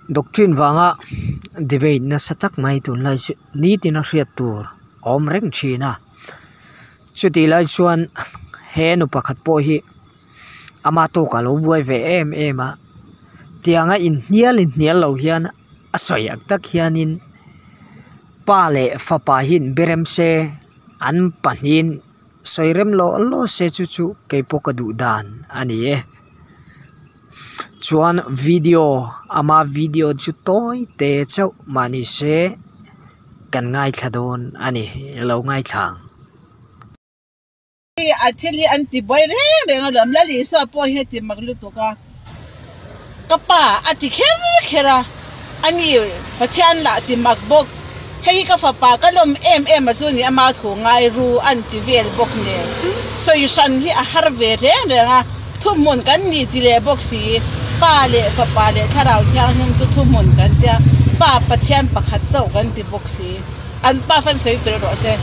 Doctrine vanga debate nasa tak mai tunlai chu nitin a hriat tur a awm reng thin a. Chutih lai chuan he nu pakhat pawh hi ama tawkah a lo buai ve em em a, tianga inhnial inhnial lo hian a sawi ang tak hianin pa leh fapa hi in be rem se an pahnihin sawi rem lawh lawh se chu chu keipawh ka duh dan a ni e. Chuan video ama video chu tawi te chauh mah ni se kan ngaithla dawn a ni ilo ngaithla ang. A thil hi an ti buai reng reng alawm Lal Isua pawh hi a ti mak lutuk a ka pa a ti kher kher a ani Pathian lah ti mak bawk hei hi ka fapa ka lawm em em a chu ni ama thu ngai ru an ti vel bawk nen sawi hran hi a har ve reng reng a thuhmun kan ni ti leh bawk si pa leh fapa leh thlarau thianghlim chu thuhmun kan tia pa Pathian pakhat chauh kan ti bawk si an pa fan sawi fel rawh se.